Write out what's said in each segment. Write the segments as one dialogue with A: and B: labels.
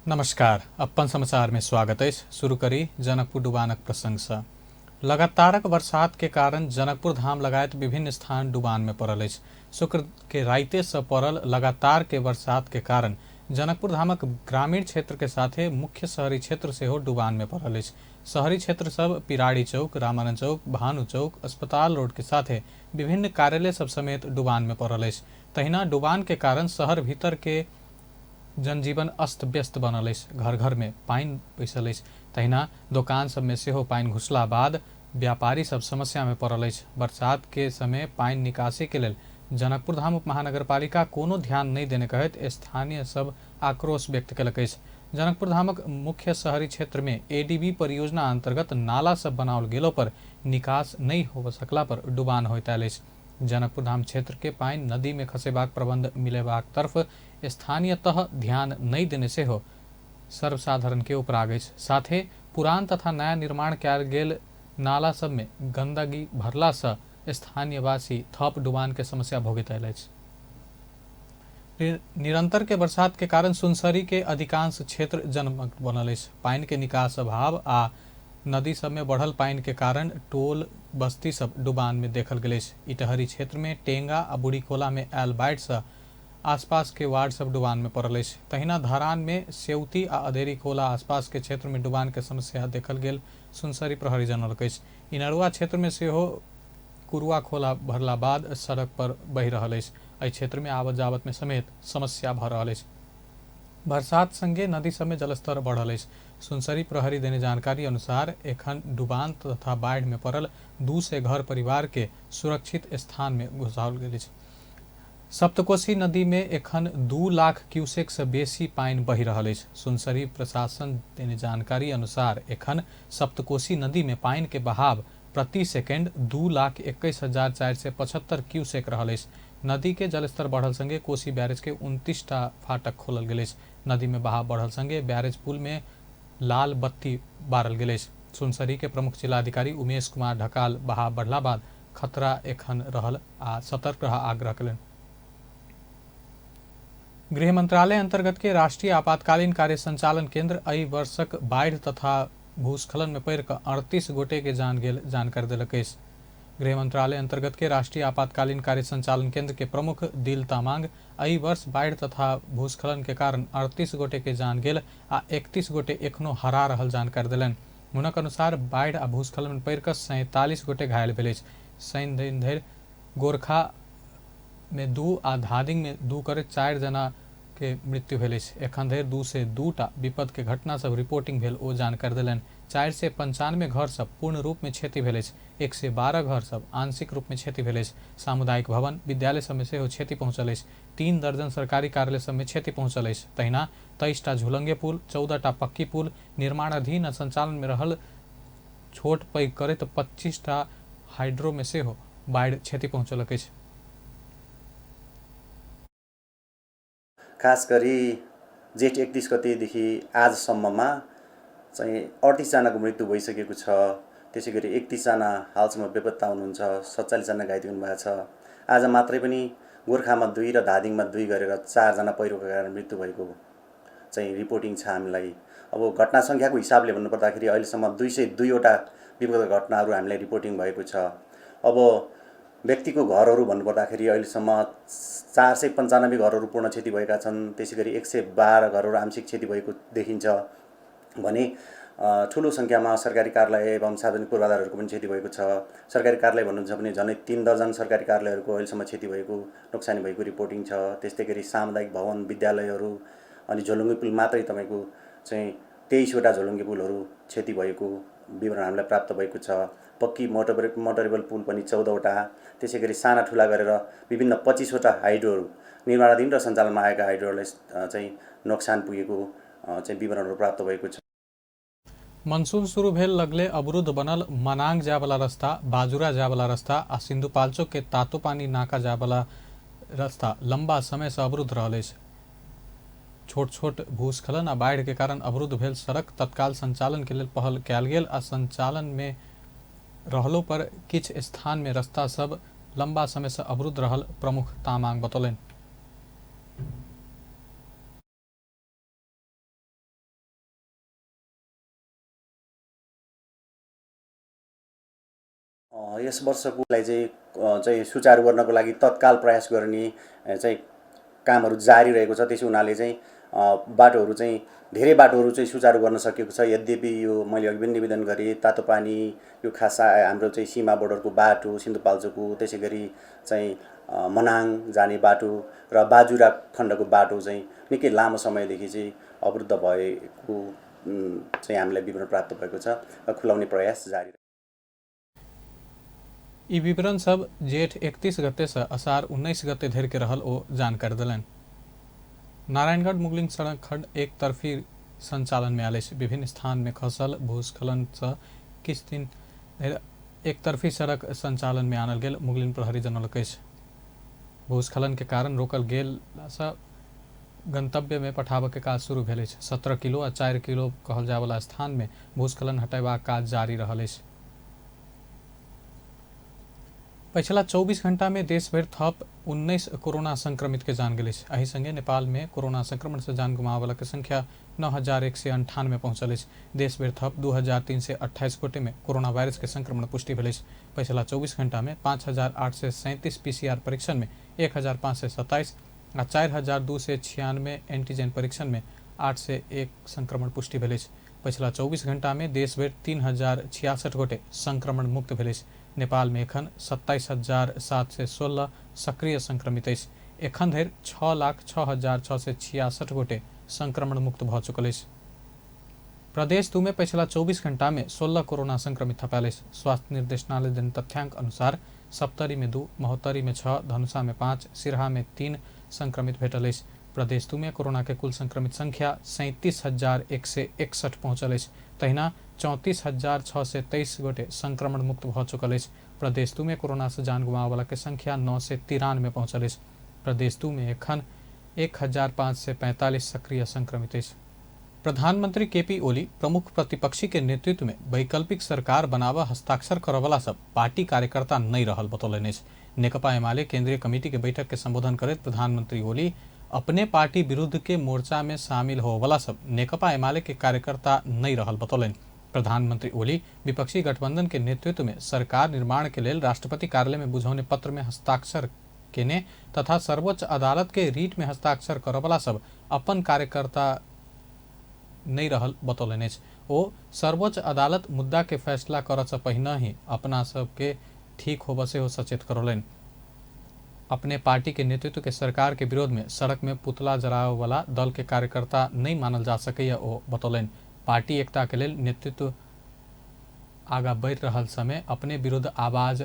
A: नमस्कार, अपन समाचार में स्वागत अछि। शुरू करी जनकपुर डुबानक प्रसंग से। लगातारक बरसात के कारण जनकपुर धाम लगायत विभिन्न स्थान डुबान में पड़ल अछि। शुक्र के राइते से पड़ल लगातार के बरसात के कारण जनकपुर धामक ग्रामीण क्षेत्र के साथे मुख्य शहरी क्षेत्र सेहो डुबान में पड़ल अछि। शहरी क्षेत्र सब पिराड़ी चौक, रामानंद चौक, भानु चौक, अस्पताल रोड के साथे विभिन्न कार्यालय सब समेत डुबान में पड़ल अछि। तहिना डुबान के कारण शहर भीतर के जनजीवन अस्त व्यस्त बनल अछि। घर घर में पानि पैसल अछि। तहिना दोकान सब में सेहो पानि घुसला बाद व्यापारी सब समस्या में पड़ल अछि। बरसात के समय पानि निकासी के लेल जनकपुर धाम उप महानगरपालिका कोनो ध्यान नहि देने कहैत स्थानीय सब आक्रोश व्यक्त केलक अछि। जनकपुर धामक मुख्य शहरी क्षेत्र में एडीबी परियोजना अंतर्गत नाला सब बनाओल गेलो पर निकास नहि होबय सकला पर डुबान होइत आयल अछि। जनकपुर धाम क्षेत्र के पानि नदी में खसेबाक प्रबंध मिलेबाक तरफ स्थानीय तह ध्यान नहि देने सेहो सर्वसाधारण के उपराग अछि। साथे पुरान तथा नया निर्माण कयल गेल नाला सब में गंदगी भरला से स्थानीयवासी थप डुबान के समस्या भोगैत आयल अछि। निरंतर के बरसात के कारण सुनसरी के अधिकांश क्षेत्र जलमग्न बनल अछि। पानि के निकास अभाव आ नदी सब में बढ़ल पानि के कारण टोल बस्ती सब डुबान में देखल गेल अछि। इटहरी क्षेत्र में टेंगा आ बुढ़ीखोला में आयल बाढ़ि से आसपास के वार्ड सब डुबान में पड़ल अछि। तहिना धरान में सेउती आ अधेरी खोला आसपास के क्षेत्र में डुबान के समस्या देखल गेल सुनसरी प्रहरी जनौलक अछि। इनरुआ क्षेत्र में सेहो कुरुआ खोला भरला बाद सड़क पर बहि रहल अछि। एहि क्षेत्र में आवत जावत में समेत समस्या भऽ रहल अछि। बरसात संगे नदी सब में जलस्तर बढ़ल अछि। सुनसरी प्रहरी देने जानकारी अनुसार एखन डुबान तथा बाढ़ि में पड़ल 200 घर परिवार के सुरक्षित स्थान में घुसाओल गेल अछि। सप्तकोशी नदी में एखन 2 लाख क्यूसेक से बेसी पानि बहि रहल अछि। सुनसरी प्रशासन देने जानकारी अनुसार एखन सप्तकोशी नदी में पानि के बहाव प्रति सेकेंड 2,21,475 क्यूसेक रहल अछि। नदी के जलस्तर बढ़ल संगे कोसी बैरेज के 29 टा फाटक खोलल गेल अछि। नदी में बहाव बढ़ल संगे बैरेज पुल में लाल बत्ती बारल गेल अछि। सुनसरी के प्रमुख जिलाधिकारी उमेश कुमार ढकाल बहाव बढ़ला बाद खतरा एखन रहल आ सतर्क रह आग्रह कयलनि। गृह मंत्रालय अंतर्गत के राष्ट्रीय आपातकालीन कार्य संचालन केंद्र एहि वर्षक बाढ़ि तथा भूस्खलन में पड़ि कऽ 38 गोटे के जान गेल जानकारी देलक अछि। गृह मंत्रालय अंतर्गत के राष्ट्रीय आपातकालीन कार्य संचालन केंद्र के प्रमुख दिल तामांग एहि वर्ष बाढ़ि तथा भूस्खलन के कारण 38 गोटे के जान गेल आ 31 गोटे एखनो हरा रहल जानकारी देलनि। हुनक अनुसार बाढ़ि आ भूस्खलन में पड़ि कऽ 47 गोटे घायल भेल अछि। शनि दिन धरि गोरखा में 2 आ धादिंग में 2 करैत 4 जना के मृत्यु भेल अछि। एखन धरि 202 टा विपद के घटना सब रिपोर्टिंग भेल ओ जानकारी देलनि। 495 घर सब पूर्ण रूप में क्षति भेल अछि। 112 घर सब आंशिक रूप में क्षति भेल अछि। सामुदायिक भवन, विद्यालय सब में सेहो क्षति पहुंचल अछि। 3 दर्जन सरकारी कार्यालय सब में क्षति पहुंचल अछि। तहिना 23 टा झुलंगे पुल, 14 टा पक्की पुल, निर्माणाधीन आ संचालन में रहल छोट पैघ करैत 25 टा हाइड्रो में सेहो बाढ़ि क्षति पहुंचौलक अछि।
B: खास गरी जेठ 31 गतेदेखि आजसम्ममा चाहिँ 38 जनाको मृत्यु भइसकेको छ। त्यसै गरी 31 जना हालसम्म बेपत्ता हुनुहुन्छ, 47 जना घाइते हुनुभएको छ। आज मात्रै पनि गोर्खामा 2 र धादिङमा 2 गरेर 4 जना पहिरोको कारण मृत्यु भएको चाहिँ रिपोर्टिङ छ हामीलाई। अब घटना सङ्ख्याको हिसाबले भन्नुपर्दाखेरि अहिलेसम्म 202 वटा विपदको घटनाहरू हामीलाई रिपोर्टिङ भएको छ। अब व्यक्तिको घरहरू भन्नुपर्दाखेरि अहिलेसम्म 495 घरहरू पूर्ण क्षति भएका छन्। त्यसै गरी 112 घरहरू आंशिक क्षति भएको देखिन्छ भने ठुलो सङ्ख्यामा सरकारी कार्यालय एवं सार्वजनिक पूर्वाधारहरूको पनि क्षति भएको छ। सरकारी कार्यालय भन्नुहुन्छ भने झन्डै 3 दर्जन सरकारी कार्यालयहरूको अहिलेसम्म क्षति भएको, नोक्सानी भएको रिपोर्टिङ छ। त्यस्तै गरी सामुदायिक भवन, विद्यालयहरू अनि झोलुङ्गे पुल मात्रै तपाईँको चाहिँ 23 वटा झोलुङ्गे पुलहरू क्षति भएको विवरण हामीलाई प्राप्त भएको छ। पक्की मोटरेबल पुल पनि 14 वटा, त्यसै गरी साना ठुला गरेर विभिन्न 25 वटा हाइड्रोहरू निर्माणाधीन र सञ्चालनमा आएका हाइड्रोहरूलाई चाहिँ नोक्सान पुगेको चाहिँ विवरणहरू प्राप्त भएको छ।
A: मनसून शुरू भेल लगले अवरुद्ध बनल मनांग जायवला रास्ता, बाजुरा जायवला रास्ता आ सिंधुपाल्चोक के तातोपानी नाका जायवला रास्ता लंबा समय से अवरुद्ध रहल अछि। छोट छोट भूस्खलन आ बाढ़ि के कारण अवरुद्ध भेल सड़क तत्काल संचालन के लेल पहल कयल गेल आ संचालन में रहलो पर किछु स्थान में रास्ता सब लंबा समय से अवरुद्ध रहल प्रमुख तामाङ बतौलनि।
B: यस वर्षकोलाई चाहिँ चाहिँ सुचारू गर्नको लागि तत्काल प्रयास गर्ने चाहिँ कामहरू जारी रहेको छ। त्यसो हुनाले चाहिँ बाटोहरू चाहिँ धेरै बाटोहरू चाहिँ सुचारू गर्न सकिएको छ। यद्यपि यो मैले अघि पनि निवेदन गरेँ, तातोपानी यो खासा हाम्रो चाहिँ सीमा बोर्डरको बाटो सिन्धुपाल्चोकको, त्यसै गरी चाहिँ मनाङ जाने बाटो र बाजुरा खण्डको बाटो चाहिँ निकै लामो समयदेखि चाहिँ अवरुद्ध भएको चाहिँ हामीलाई विवरण प्राप्त भएको छ र खुलाउने प्रयास जारी।
A: ई विवरण सब जेठ 31 गते से असार 19 गते धरि के रहल ओ जानकारी देलनि। नारायणगढ़ मुगलिंग सड़क खंड एक तरफी संचालन में आयल अछि। विभिन्न स्थान में खसल भूस्खलन से किछु दिन धरि एक तरफी सड़क संचालन में आनल गेल मुगलिन प्रहरी जनौलक अछि। भूस्खलन के कारण रोकल गेल से गंतव्य में पठाबऽ के काज शुरू भेल अछि। 17 किलो आ 4 किलो कहल जाय वाला स्थान में भूस्खलन हटेबाक काज जारी रहल अछि। पछिला 24 घंटा में देश भरि थप 19 कोरोना संक्रमित के जान गेल अछि। एहि संगे नेपाल में कोरोना संक्रमण से जान गुमाबय के संख्या 9198 पहुंचल अछि। देश भरि थप 2328 गोटे में कोरोना वायरस के संक्रमण पुष्टि भेल अछि। पछिला 24 घंटा में 5837 पीसीआर परीक्षण में 1527 आ 4296 एंटीजन परीक्षण में 801 संक्रमण पुष्टि भेल अछि। पछिला 24 घंटा में देश भरि 3066 गोटे संक्रमण मुक्त भेल अछि। नेपाल में एखन 27,716 सक्रिय संक्रमित अछि। एखन धरि 6,06,666 गोटे संक्रमण मुक्त भऽ चुकल अछि। प्रदेश 2 में पछिला 24 घंटा में 16 कोरोना संक्रमित थपायल अछि। स्वास्थ्य निर्देशनालय देने तथ्यांक अनुसार सप्तरी में 2, महोत्तरी में 6, धनुषा में 5, सिरहा में 3 संक्रमित भेटल अछि। प्रदेश 2 में कोरोना के कुल संक्रमित संख्या 37,161 पहुंचल अछि। तहिना 34,623 गोटे संक्रमण मुक्त भऽ चुकल अछि। प्रदेश 2 में कोरोना से जान गुमाबय के संख्या 993 पहुंचल अछि। प्रदेश 2 में एखन 1545 सक्रिय संक्रमित अछि। प्रधानमंत्री केपी ओली प्रमुख प्रतिपक्षी के नेतृत्व में वैकल्पिक सरकार बनाबऽ हस्ताक्षर करऽवला सब पार्टी कार्यकर्ता नहि रहल बतौलनि अछि। नेकपा एमाले केंद्रीय कमिटी के बैठक के संबोधन करैत प्रधानमंत्री ओली अपने पार्टी विरुद्ध के मोर्चा में शामिल होवला सब नेकपा एमाले के कार्यकर्ता नहीं रहल बतौलनि। प्रधानमंत्री ओली विपक्षी गठबंधन के नेतृत्व में सरकार निर्माण के लेल राष्ट्रपति कार्यालय में बुझौने पत्र में हस्ताक्षर केने तथा सर्वोच्च अदालत के रीट में हस्ताक्षर करऽवला सब अपन कार्यकर्ता नहीं रहल बतौलनि अछि। ओ सर्वोच्च अदालत मुद्दा के फैसला करऽ से पहिने ही अपना सबके ठीक होबऽ से सचेत करौलनि। अपने पार्टी के नेतृत्व के सरकार के विरोध में सड़क में पुतला जरावे वाला दल के कार्यकर्ता नहीं मानल जा सकैया ओ बतौलनि। पार्टी एकता के लेल नेतृत्व आगा बढ़ि रहल समय अपने विरुद्ध आवाज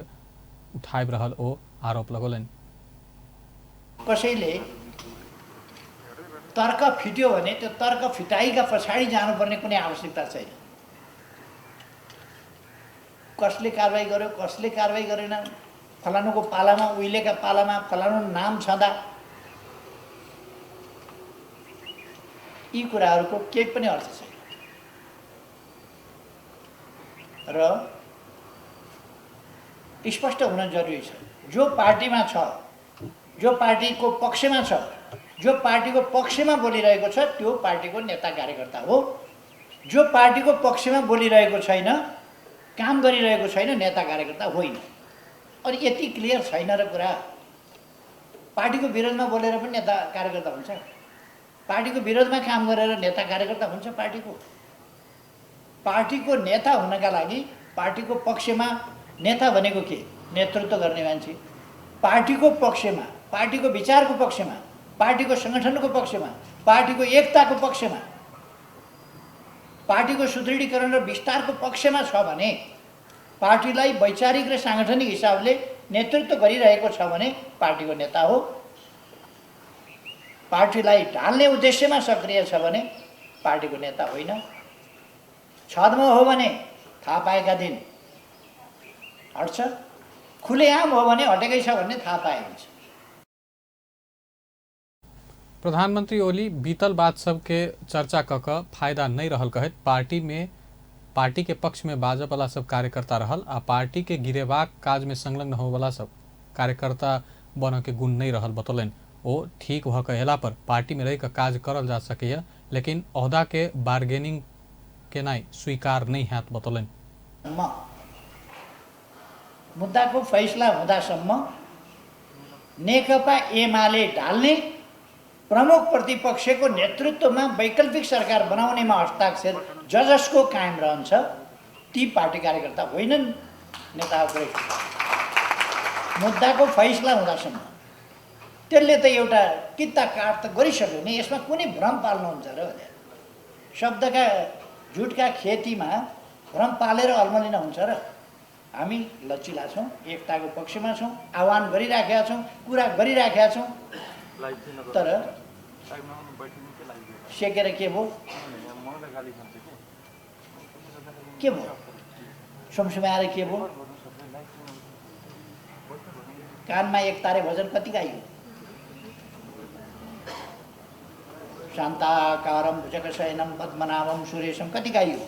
A: उठाबि रहल ओ आरोप लगौलनि।
C: कसैले तर्क फिट्यो भने त्यो तर्क फिटाइका पछाडि जानुपर्ने कुनै आवश्यकता छैन। कसले कारवाही गर्यो कसले कारवाही गरेन, फलानुको पालामा उहिलेका पालामा फलानु नाम छँदा, यी कुराहरूको केही पनि अर्थ छैन। र स्पष्ट हुन जरुरी छ, जो पार्टीमा छ, जो पार्टीको पक्षमा छ, जो पार्टीको पक्षमा बोलिरहेको छ त्यो पार्टीको नेता कार्यकर्ता हो। जो पार्टीको पक्षमा बोलिरहेको छैन, काम गरिरहेको छैन, नेता कार्यकर्ता होइन। अनि यति क्लियर छैन र कुरा। पार्टीको विरोधमा बोलेर पनि नेता कार्यकर्ता हुन्छ, पार्टीको विरोधमा काम गरेर नेता कार्यकर्ता हुन्छ। पार्टीको नेता हुनका लागि पार्टीको पक्षमा नेता भनेको के? नेतृत्व गर्ने मान्छे। पार्टीको पक्षमा, पार्टीको विचारको पक्षमा, पार्टीको सङ्गठनको पक्षमा, पार्टीको एकताको पक्षमा, पार्टीको सुदृढीकरण र विस्तारको पक्षमा छ भने, पार्टीलाई वैचारिक र साङ्गठनिक हिसाबले नेतृत्व गरिरहेको छ भने पार्टीको नेता हो। पार्टीलाई ढाल्ने उद्देश्यमा सक्रिय छ भने पार्टीको नेता होइन। छद्म हो भने थाहा पाएका दिन हट्छ, खुलेआम हो भने हटेकै छ भन्ने थाहा पाए हुन्छ।
A: प्रधानमंत्री ओली बीतल बात सबके चर्चा क कऽ फायदा नहीं रहल कहैत पार्टी के पक्ष में बाजऽ वाला सब कार्यकर्ता रहल आ पार्टी के गिरेबाक काज में संलग्न होवला सब कार्यकर्ता बनऽ के गुण नहीं रहल बतौलनि। ओ ठीक भऽ कऽ अयला पर पार्टी में रहि कऽ काज करल जा सकैया, लेकिन ओहदा के बार्गेनिंग केनाइ स्वीकार नहीं हैत बतौलनि।
C: म मुद्दाको फैसला हुँदासम्म नेकपा एमाले ढाल्ने प्रमुख प्रतिपक्षको नेतृत्वमा वैकल्पिक सरकार बनाउनेमा हस्ताक्षर जसको कायम रहन्छ ती पार्टी कार्यकर्ता होइनन्, नेता। मुद्दाको फैसला हुँदासम्म त्यसले त एउटा किता काट त गरिसक्यो नि, यसमा कुनै भ्रम पाल्नुहुन्छ र भने शब्दका झुटका खेतीमा भ्रम पालेर अल्मलिन हुन्छ र? हामी लचिला छौँ, एकताको पक्षमा छौँ, आह्वान गरिराखेका छौँ, कुरा गरिराखेका छौँ, तर सेकेर के भयो? के भयो? सुमसुमाएर के भयो? कानमा एक तारे भजन कति गाइयो? शान्ताकारं भुजगशयनं पद्मनाभं सुरेशं कति गाइयो?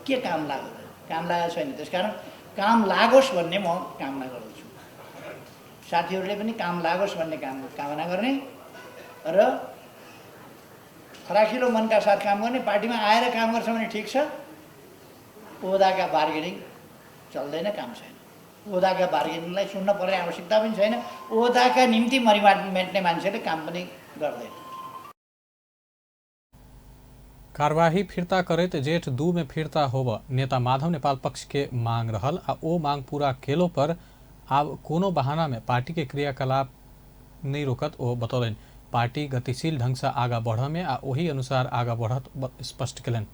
C: के काम लाग्यो? काम लागेको छैन। त्यसकारण काम लागोस् भन्ने म कामना गर्दछु। साथीहरूले पनि काम लागोस् भन्ने कामना गर्ने र फराकिलो मनका साथ काम गर्ने। पार्टीमा आएर काम गर्छ भने ठिक छ, ओहदाका बार्गेनिङ चल्दैन, काम छैन। ओहदाका बार्गेनिङलाई सुन्न पर्ने आवश्यकता पनि छैन। ओहदाका निम्ति मरिमेट्ने मान्छेले काम पनि गर्दैन।
A: कार्यवाही फिर्ता करैत जेठ 2 में फिर्ता होब नेता माधव नेपाल पक्ष के मांग रहल आ ओ मांग पूरा केलो पर आब कोनो बहाना में पार्टी के क्रियाकलाप नहीं रोकत ओ बतौलनि। पार्टी गतिशील ढंग से आगा बढ़ में आ ओही अनुसार आगा बढ़त स्पष्ट केलनि।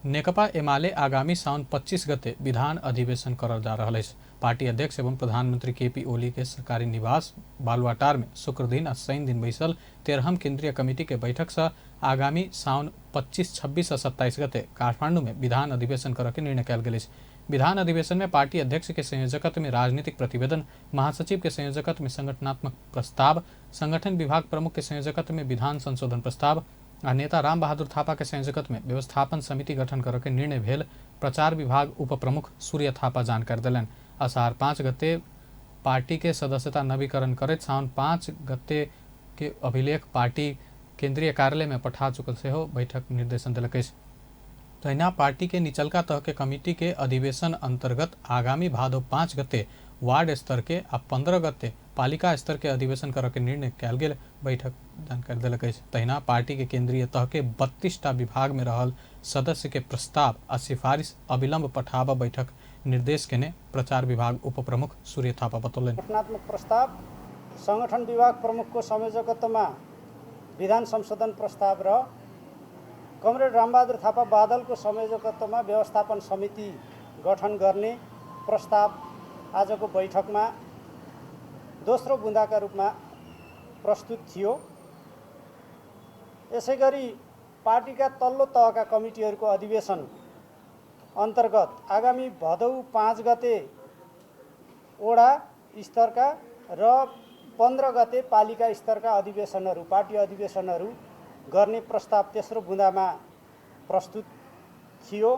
A: नेकपा एमाले आगामी साउन 25 गते विधान अधिवेशन करल जा रहल अछि। पार्टी अध्यक्ष एवं प्रधानमंत्री केपी ओली के सरकारी निवास बालुवाटार में शुक्र दिन आ शनि दिन बैसल 13म केंद्रीय कमिटी के बैठक से आगामी साउन 25, 26 आ 27 गते काठमांडू में विधान अधिवेशन करऽ के निर्णय कयल गेल अछि। विधान अधिवेशन में पार्टी अध्यक्ष के संयोजकत्व में राजनीतिक प्रतिवेदन, महासचिव के संयोजकत्व में संगठनात्मक प्रस्ताव, संगठन विभाग प्रमुख के संयोजकत्व में विधान संशोधन प्रस्ताव आ नेता राम बहादुर थापा के संयोजकत्व में व्यवस्थापन समिति गठन करऽ के निर्णय भेल प्रचार विभाग उप प्रमुख सूर्य थापा जानकारी देलनि। असार 5 गते पार्टी के सदस्यता नवीकरण करैत साउन 5 गते के अभिलेख पार्टी केंद्रीय कार्यालय में पठा चुकल सेहो बैठक निर्देशन देलक अछि। तहिना पार्टी के निचलका तह के कमिटी के अधिवेशन अंतर्गत आगामी भादो 5 गते वार्ड स्तर के आ 15 गते पालिका स्तर के अधिवेशन करऽ के निर्णय कयल गेल बैठक जानकारी देलक अछि। तहिना पार्टी के केंद्रीय तह के 32टा विभाग में रहल सदस्य के प्रस्ताव आ सिफारिश अविलंब पठाबऽ बैठक निर्देश केने प्रचार विभाग उप प्रमुख सूर्य थापा बतौलनि।
D: घटनात्मक प्रस्ताव, संगठन विभाग प्रमुखको संयोजकत्वमा विधान संशोधन प्रस्ताव र कमरेड रामबहादुर थापा बादलको संयोजकत्वमा व्यवस्थापन समिति गठन गर्ने प्रस्ताव आजको बैठकमा दोस्रो बुँदाका रूपमा प्रस्तुत थियो। यसैगरी पार्टीका तल्लो तहका कमिटीहरूको अधिवेशन अन्तर्गत आगामी भदौ 5 गते वडा स्तरका र 15 गते पालिका स्तरका अधिवेशनहरू, पार्टी अधिवेशनहरू गर्ने प्रस्ताव तेस्रो बुँदामा प्रस्तुत थियो।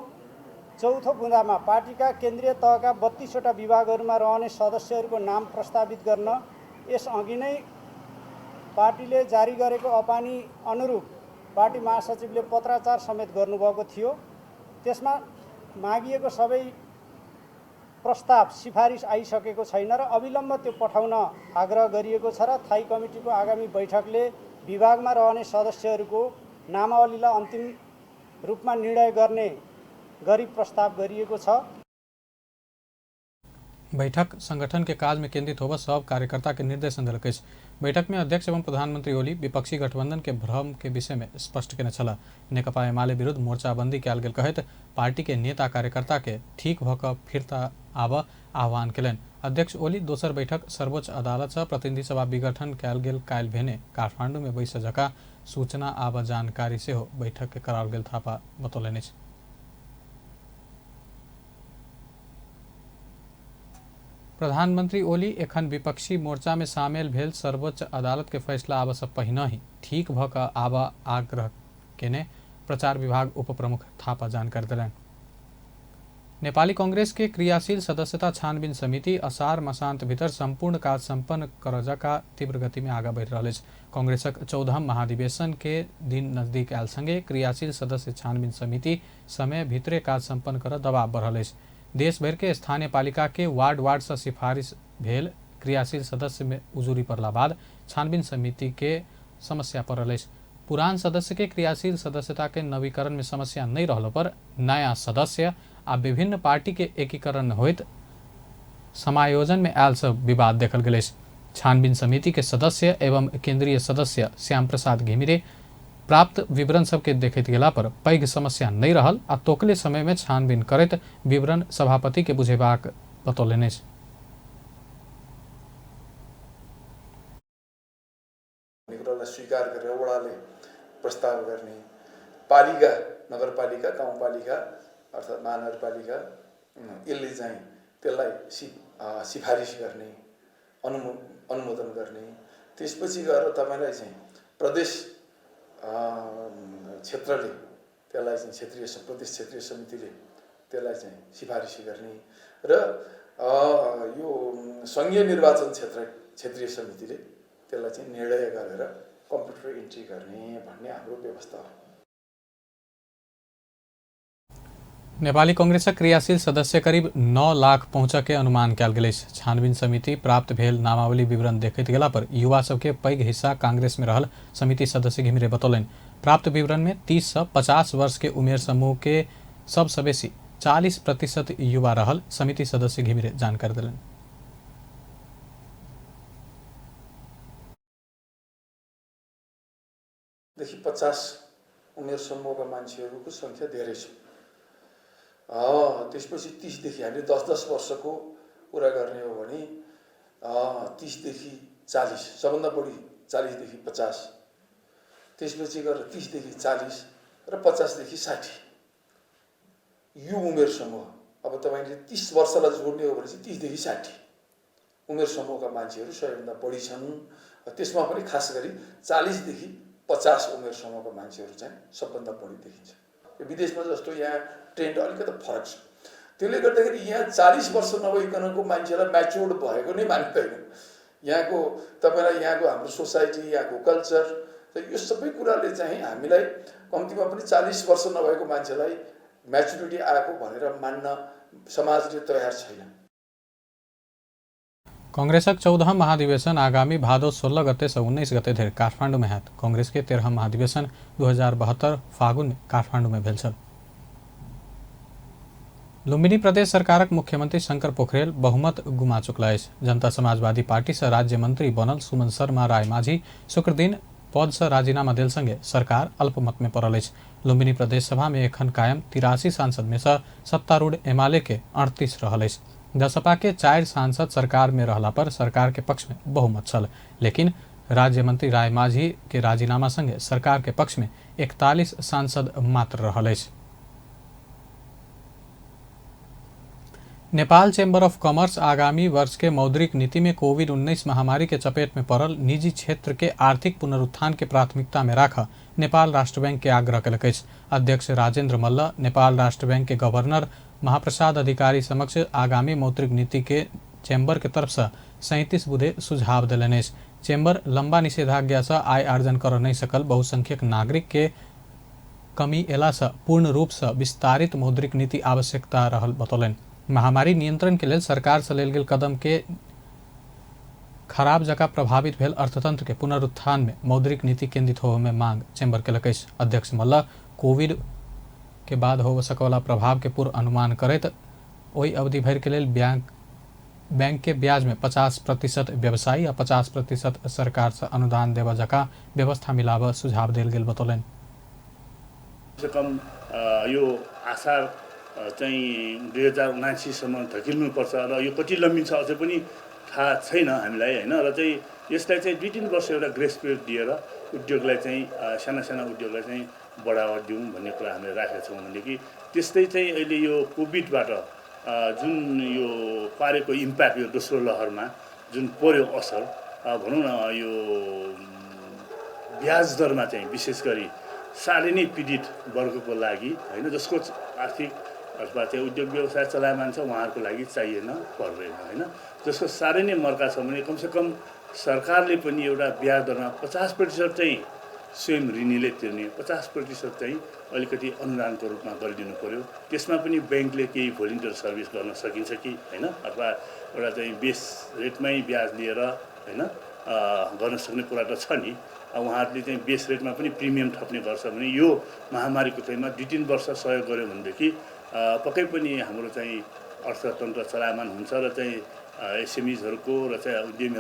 D: चौथो बुँदामा पार्टीका केन्द्रीय तहका 32वटा विभागहरूमा रहने सदस्यहरूको नाम प्रस्तावित गर्न यसअघि नै पार्टीले जारी गरेको अपानी अनुरूप पार्टी महासचिवले पत्राचार समेत गर्नुभएको थियो। त्यसमा मागिएको सबै प्रस्ताव सिफारिस आइसकेको छैन र अविलम्ब त्यो पठाउन आग्रह गरिएको छ र थायी कमिटीको आगामी बैठकले विभागमा रहने सदस्यहरूको नामावलीलाई अन्तिम रूपमा निर्णय गर्ने गरी प्रस्ताव गरिएको छ।
A: बैठक संगठन के काज में केंद्रित होगा सब कार्यकर्ता के निर्देशन देलक अछि। बैठक में अध्यक्ष एवं प्रधानमंत्री ओली विपक्षी गठबंधन के भ्रम के विषय में स्पष्ट केने छलाह। नेकपा एमाले विरुद्ध मोर्चाबंदी कयल गेल कहैत पार्टी के नेता कार्यकर्ता के ठीक भऽ कऽ फिर्ता आबऽ आह्वान केलनि। अध्यक्ष ओली दोसर बैठक सर्वोच्च अदालत से प्रतिनिधि सभा विघटन कयल गेल काल्हि भेने काठमांडू में बैस जका सूचना आबऽ जानकारी सेहो बैठक के कराओल गेल थापा बतौलनि अछि। प्रधानमंत्री ओली एखन विपक्षी मोर्चा में शामिल भेल सर्वोच्च अदालत के फैसला आबऽ से पहिने ही ठीक भऽ कऽ आबऽ आग्रह केने प्रचार विभाग उप प्रमुख थापा जानकारी देलनि। नेपाली कांग्रेस के क्रियाशील सदस्यता छानबीन समिति असार मसान्त भीतर संपूर्ण काज संपन्न करऽ जका तीव्र गति में आगा बढ़ि रहल अछि। कांग्रेसक 14म महाधिवेशन के दिन नजदीक आयल संगे क्रियाशील सदस्य छानबीन समिति समय भीतरे काज संपन्न करऽ दबाव बढ़ल अछि। देश भर के स्थानीय पालिका के वार्ड वार्ड से सिफारिश भेल क्रियाशील सदस्य में उजुरी पड़ला बाद छानबीन समिति के समस्या पड़ल अछि। पुरान सदस्य के क्रियाशील सदस्यता के नवीकरण में समस्या नहीं रहलो पर नया सदस्य आ विभिन्न पार्टी के एकीकरण होइत समायोजन में आयल सब विवाद देखल गेल अछि। छानबीन समिति के सदस्य एवं केंद्रीय सदस्य श्याम प्रसाद घिमिरे प्राप्त विवरण सबके देखैत गेला पर पैघ समस्या नहीं रहल आ तोकले समय में छानबीन करैत विवरण सभापति के बुझेबाक बतौलनि अछि।
E: कुरालाई स्वीकार गरेर वडाले प्रस्ताव गर्ने, पालिका, नगरपालिका, गाउँपालिका अर्थात् महानगरपालिका यसले चाहिँ त्यसलाई सिफारिस गर्ने, अनुमोदन गर्ने, त्यसपछि गएर तपाईँलाई चाहिँ प्रदेश क्षेत्रले त्यसलाई चाहिँ क्षेत्रीय प्रदेश क्षेत्रीय समितिले त्यसलाई चाहिँ सिफारिस गर्ने र यो सङ्घीय निर्वाचन क्षेत्र क्षेत्रीय समितिले त्यसलाई चाहिँ निर्णय गरेर कम्प्युटर इन्ट्री गर्ने भन्ने हाम्रो व्यवस्था हो।
A: नेपाली कांग्रेसक क्रियाशील सदस्य करीब 9 लाख पहुँचऽ के अनुमान कयल गेल अछि। छानबीन समिति प्राप्त भेल नामावली विवरण देखैत गेला पर युवा सबके पैघ हिस्सा कांग्रेस में रहल समिति सदस्य घिमिरे बतौलनि। प्राप्त विवरण में 30 से 50 वर्ष के उमेर समूह के सबसँ बेसी 40% युवा रहल समिति सदस्य घिमिरे जानकारी देलनि।
E: देखि 50 उमेर समूहका मान्छेहरूको सङ्ख्या धेरै छ। त्यसपछि 30 देखि हामीले 10-10 वर्षको कुरा गर्ने हो भने 30 देखि 40, सबभन्दा बढी 40 देखि 50, त्यसपछि गएर 30 देखि 40 र 50 देखि 60 यो उमेर समूह। अब तपाईँले 30 वर्षलाई जोड्ने हो भने चाहिँ 30 देखि 60 उमेर समूहका मान्छेहरू सबैभन्दा बढी छन्। त्यसमा पनि खास गरी 40 देखि 50 उमेर समूहका मान्छेहरू चाहिँ सबभन्दा बढी देखिन्छ। विदेशमा जस्तो यहाँ ट्रेन्ड अलिकति फरक छ। त्यसले गर्दाखेरि यहाँ 40 वर्ष नभइकनको मान्छेलाई म्याच्योर्ड भएको नै मान्दैन। यहाँको तपाईँलाई यहाँको हाम्रो सोसाइटी, यहाँको कल्चर, यो सबै कुराले चाहिँ हामीलाई कम्तीमा पनि 40 वर्ष नभएको मान्छेलाई म्याच्युरिटी आएको भनेर मान्न समाजले तयार छैन।
A: कांग्रेसक 14 महाधिवेशन आगामी भादो 16 गते से 19 गते धरि काठमांडू में हैत। कांग्रेस के 13 महाधिवेशन 2072 फागुन में काठमांडू में भेल छल। लुम्बिनी प्रदेश सरकारक मुख्यमंत्री शंकर पोखरेल बहुमत गुमा चुकला अछि। जनता समाजवादी पार्टी से राज्य मंत्री बनल सुमन शर्मा राय माझी शुक्रदिन पद से राजीनामा देल संगे सरकार अल्पमत में पड़ल अछि। लुम्बिनी प्रदेश सभा में एखन कायम 83 सांसद में से सत्तारूढ़ एमाले के 38 रहल अछि। दसपा के 4 सांसद सरकार में रहला पर सरकार के पक्ष में बहुमत छल, लेकिन राज्य मंत्री राय माझी के राजीनामा संगे सरकार के पक्ष में 41 सांसद मात्र रहल अछि। नेपाल चैम्बर ऑफ कॉमर्स आगामी वर्ष के मौद्रिक नीति में कोविड-19 महामारी के चपेट में पड़ल निजी क्षेत्र के आर्थिक पुनरुत्थान के प्राथमिकता में राख नेपाल राष्ट्र बैंक के आग्रह कयलक अछि। अध्यक्ष राजेंद्र मल्ल नेपाल राष्ट्र बैंक के गवर्नर महाप्रसाद अधिकारी समक्ष आगामी मौद्रिक नीति के चैम्बर के तरफ से 37 बुधे सुझाव देलनि अछि। चैम्बर लंबा निषेधाज्ञा से आय आर्जन कर नहीं सकल बहुसंख्यक नागरिक के कमी एला से पूर्ण रूप से विस्तारित मौद्रिक नीति आवश्यकता रहल बतौलनि। महामारी नियंत्रण के लेल सरकार से लेल गेल कदम के खराब जगह प्रभावित भेल अर्थतंत्र के पुनरुत्थान में मौद्रिक नीति केंद्रित होवे में मांग चैम्बर केलक अछि। अध्यक्ष मल्ल कोविड के बाद होवे सकवला प्रभाव के पूर्व अनुमान करैत ओहि अवधि भरि के लेल बैंक के ब्याज में 50% व्यवसायी आ 50% सरकार से अनुदान देवा जका व्यवस्था मिलाव सुझाव देल गेल बतौलनि।
F: कम यो आसार चाहिँ 2079 सम्म धकिल्नुपर्छ र यो कति लम्बिन्छ अझै पनि थाहा छैन हामीलाई हैन। र चाहिँ यसलाई चाहिँ 2-3 वर्ष एउटा ग्रेस पिरियड दिएर उद्योगलाई चाहिँ साना साना उद्योगलाई चाहिँ बढावा दिउँ भन्ने कुरा हामीले राखेका छौँ भनेदेखि त्यस्तै चाहिँ अहिले यो कोभिडबाट जुन यो पारेको इम्प्याक्ट यो दोस्रो लहरमा जुन पर्यो असर भनौँ न यो ब्याज दरमा चाहिँ विशेष गरी साह्रै नै पीडित वर्गको लागि हैन, जसको आर्थिक अथवा चाहिँ उद्योग व्यवसाय चलायमान छ उहाँहरूको लागि चाहिएन पर्दैन हैन, जसको साह्रै नै मर्का छ भने कमसेकम सरकारले पनि एउटा ब्याज दरमा 50% चाहिँ स्वयं ऋणीले तिर्ने, 50% चाहिँ अलिकति अनुदानको रूपमा गरिदिनु पर्यो। त्यसमा पनि ब्याङ्कले केही भोलिन्टियर सर्भिस गर्न सकिन्छ कि होइन, अथवा एउटा चाहिँ बेस रेटमै ब्याज लिएर होइन गर्न सक्ने कुरा त छ नि। उहाँहरूले चाहिँ बेस रेटमा पनि प्रिमियम थप्ने गर्छ भने यो महामारीको टाइममा 2-3 वर्ष सहयोग गर्यो भनेदेखि पक्कै पनि हाम्रो चाहिँ अर्थतन्त्र चलायमान हुन्छ र चाहिँ एसएमइजहरूको र चाहिँ उद्यमी।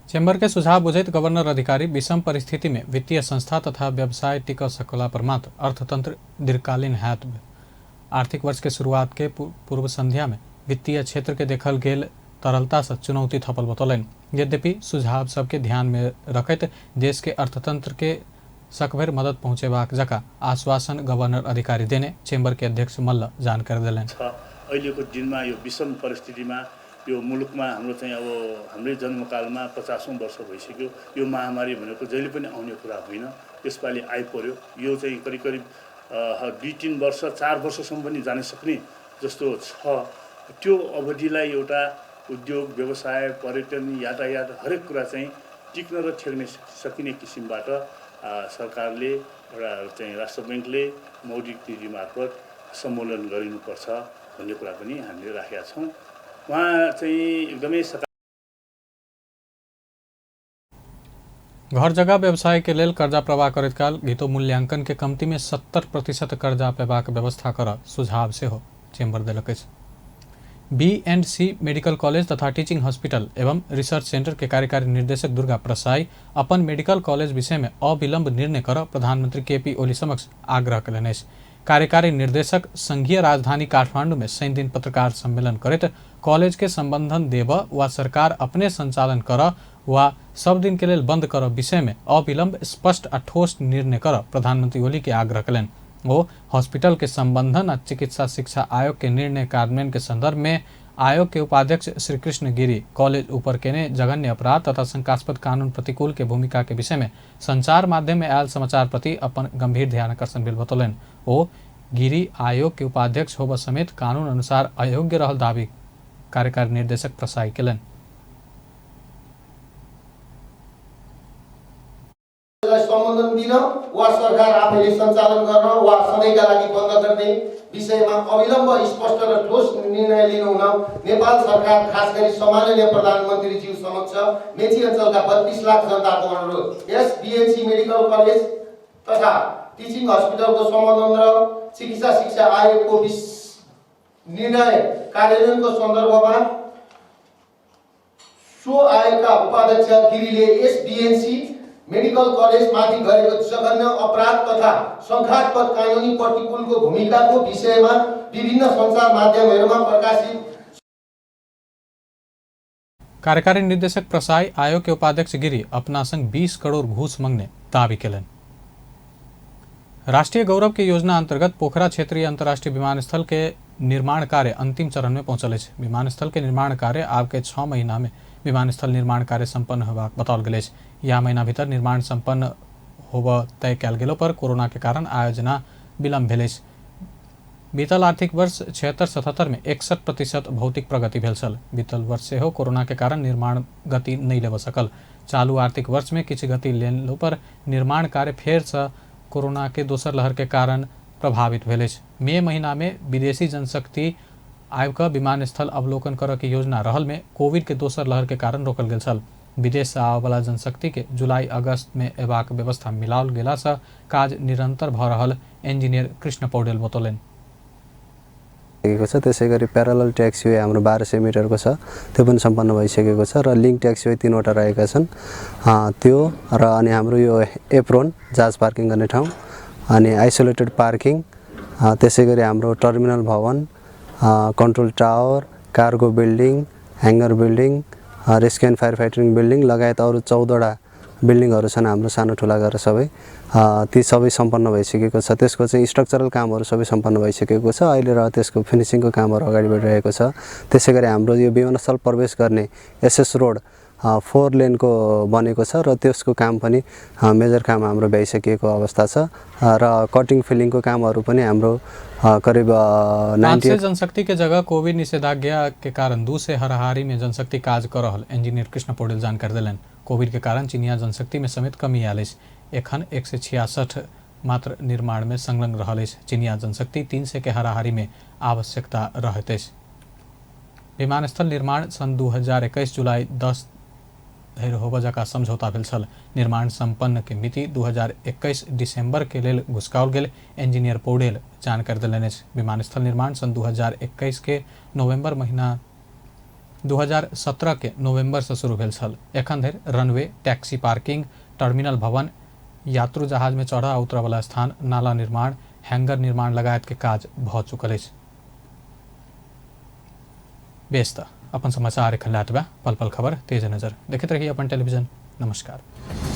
A: चैम्बर के सुझाव बुझैत गवर्नर अधिकारी विषम परिस्थिति में वित्तीय संस्था तथा व्यवसाय टिक सकला पर मात्र अर्थतंत्र दीर्घकालीन हैत। आर्थिक वर्ष के शुरुआत के पूर्व संध्या में वित्तीय क्षेत्र के देखल गेल तरलता से चुनौती थपल बतौलनि। यद्यपि सुझाव सबके ध्यान में रखैत देश के अर्थतंत्र के सकभरि मदद पहुँचेबाक जकाँ आश्वासन गवर्नर अधिकारी देने चैम्बर के अध्यक्ष मल्ल जानकारी देलनि।
F: अहिलेको दिनमा यो विषम परिस्थितिमा यो मुलुकमा हाम्रो चाहिँ अब हाम्रै जन्मकालमा 50औं वर्ष भइसक्यो। यो महामारी भनेको जहिले पनि आउने कुरा होइन, यसपालि आइपर्यो। यो चाहिँ करिब करिब 2-3 वर्ष 4 वर्षसम्म पनि जान सक्ने जस्तो छ। त्यो अवधिलाई एउटा उद्योग, व्यवसाय, पर्यटन, यातायात हरेक कुरा चाहिँ टिक्न र ठेक्न सकिने किसिमबाट सरकारले एउटा चाहिँ राष्ट्र ब्याङ्कले मौद्रिक नीति मार्फत सम्बोधन गरिनुपर्छ भन्ने कुरा पनि हामीले राखेका छौँ। उहाँ चाहिँ एकदमै
A: घर जग्गा व्यवसाय के लेल कर्जा प्रवाह करैत काल घितो मूल्यांकन के कमती में 70% कर्जा पेबाक व्यवस्था कर सुझाव सेहो चैम्बर देलक अछि। B&C medical college तथा टीचिंग हॉस्पिटल एवं रिसर्च सेंटर के कार्यकारी निर्देशक दुर्गा प्रसाई अपन मेडिकल कॉलेज विषय में अविलंब निर्णय कर प्रधानमंत्री केपी ओली समक्ष आग्रह कयलनि अछि। कार्यकारी निर्देशक संघीय राजधानी काठमांडू में शनि दिन पत्रकार सम्मेलन करैत कॉलेज के संबंधन देब वा सरकार अपने संचालन कर वा सब दिन के लेल बंद कर विषय में अविलंब स्पष्ट आ ठोस निर्णय कर प्रधानमंत्री ओली के आग्रह कयलनि। वो हॉस्पिटल के संबंधन आ चिकित्सा शिक्षा आयोग के निर्णय कार्यान्वयन के संदर्भ में आयोग के उपाध्यक्ष श्री कृष्ण गिरी कॉलेज ऊपर केने जघन्य अपराध तथा शंकास्पद कानून प्रतिकूल के भूमिका के विषय में संचार माध्यम में आयल समाचार प्रति अपन गंभीर ध्यानाकर्षण भेल बतौलनि। ओ गिरी आयोग के उपाध्यक्ष होब समेत कानून अनुसार अयोग्य रहल दावी कार्यकारी निर्देशक प्रसाई केलनि।
G: सम्बोधन दिन वा सरकार आफैले सञ्चालन गर्न वा सधैँका लागि बन्द गर्ने विषयमा अविलम्ब स्पष्ट र ठोस निर्णय लिनुहुन नेपाल सरकार खास गरी सम्माननीय प्रधानमन्त्रीज्यू समक्ष मेची अञ्चलका 32 लाख जनताको अनुरोध। यस बीएनसी मेडिकल कलेज तथा टिचिङ हस्पिटलको सम्बोधन र चिकित्सा शिक्षा आयोगको निर्णय कार्यान्वयनको सन्दर्भमा सो आयोगका उपाध्यक्ष गिरीले यस बीएनसी मेडिकल कलेजमाथि गरेको जघन्य अपराध तथा शङ्कास्पद कानुनी प्रतिकूलको भूमिकाको विषयमा विभिन्न सञ्चार माध्यमहरूमा प्रकाशित
A: कार्यकारी निर्देशक प्रसाई आयोग के उपाध्यक्ष गिरी अपना संग 20 करोड़ घूस मंगने दावी केलनि। राष्ट्रीय गौरव के योजना अंतर्गत पोखरा क्षेत्रीय अंतर्राष्ट्रीय विमानस्थल के निर्माण कार्य अंतिम चरण में पहुंचल अछि। विमानस्थल के निर्माण कार्य आब के 6 महीना में विमानस्थल निर्माण कार्य संपन्न होबाक बताओल गेल अछि। यह महीना भीतर निर्माण संपन्न होब तय कयल गेलो पर कोरोना के कारण आयोजना विलम्ब भेल अछि। बीतल आर्थिक वर्ष 76-77 में 61% भौतिक प्रगति भेल छल। बीतल वर्ष सेहो कोरोना के कारण निर्माण गति नहि लेबऽ सकल। चालू आर्थिक वर्ष में किछु गति लेलो पर निर्माण कार्य फेर से कोरोना के दोसर लहर के कारण प्रभावित भेल अछि। मई महीना में विदेशी जनशक्ति आबि कऽ विमानस्थल अवलोकन करऽ के योजना रहल में कोविड के दोसर लहर के कारण रोकल गेल छल। विदेश से आबयवला जनशक्ति के जुलाई अगस्त में अयबाक व्यवस्था मिलाओल गेला से काज निरंतर भऽ रहल इंजीनियर कृष्ण पौडेल बतौलनि।
H: छ त्यसै गरी प्यारलल ट्याक्सीवे हाम्रो 1200 मिटरको छ, त्यो पनि सम्पन्न भइसकेको छ र लिङ्क ट्याक्सीवे 3वटा रहेका छन् त्यो र अनि हाम्रो यो एप्रोन जहाज पार्किङ गर्ने ठाउँ अनि आइसोलेटेड पार्किङ, त्यसै गरी हाम्रो टर्मिनल भवन, control tower, cargo building, hangar building, rescue and fire fighting building लगायत अरू 14वटा बिल्डिङहरू छन् हाम्रो सानो ठुला गरेर सबै ती सबै सम्पन्न भइसकेको छ। त्यसको चाहिँ स्ट्रक्चरल कामहरू सबै सम्पन्न भइसकेको छ अहिले र त्यसको फिनिसिङको कामहरू अगाडि बढिरहेको छ। त्यसै गरी हाम्रो यो विमानस्थल प्रवेश गर्ने एसएस रोड 4 लेनको बनेको छ र त्यसको काम पनि मेजर काम हाम्रो भइसकेको अवस्था छ र कटिङ फिलिङको कामहरू पनि हाम्रो करिब
A: 90 जनशक्ति के जगह कोविड निषेधाज्ञा के कारण 2 से हरहारी में जनशक्ति काज कर रहल इंजीनियर कृष्ण पौडेल जानकारी देलनि। कोविड के कारण चिनिया जनशक्ति में समेत कमी आयल अछि। एखन 166 मात्र निर्माण में संलग्न रहल अछि। चिनिया जनशक्ति 300 के हाराहारी में आवश्यकता रहैत अछि। विमानस्थल निर्माण सन् 2021 जुलाई 10 धरि होबय जकाँ समझौता भेल छल। निर्माण सम्पन्न के मिति 2021 दिसंबर के लेल घुसकाओल गेल इंजीनियर पौडेल जानकारी देलनि अछि। विमानस्थल निर्माण सन् 2021 के नवंबर महीना 2017 के नवंबर से शुरू भेल छल। एखन धरि रनवे, टैक्सी पार्किंग, टर्मिनल भवन, यात्रु जहाज में चढ़ा आ उतरऽ वाला स्थान, नाला निर्माण, हैंगर निर्माण लगायत के काज भऽ चुकल अछि। बेस त अपन समाचार एखन लातबा पल पल खबर तेज नजर देखैत रही अपन टेलीविजन। नमस्कार।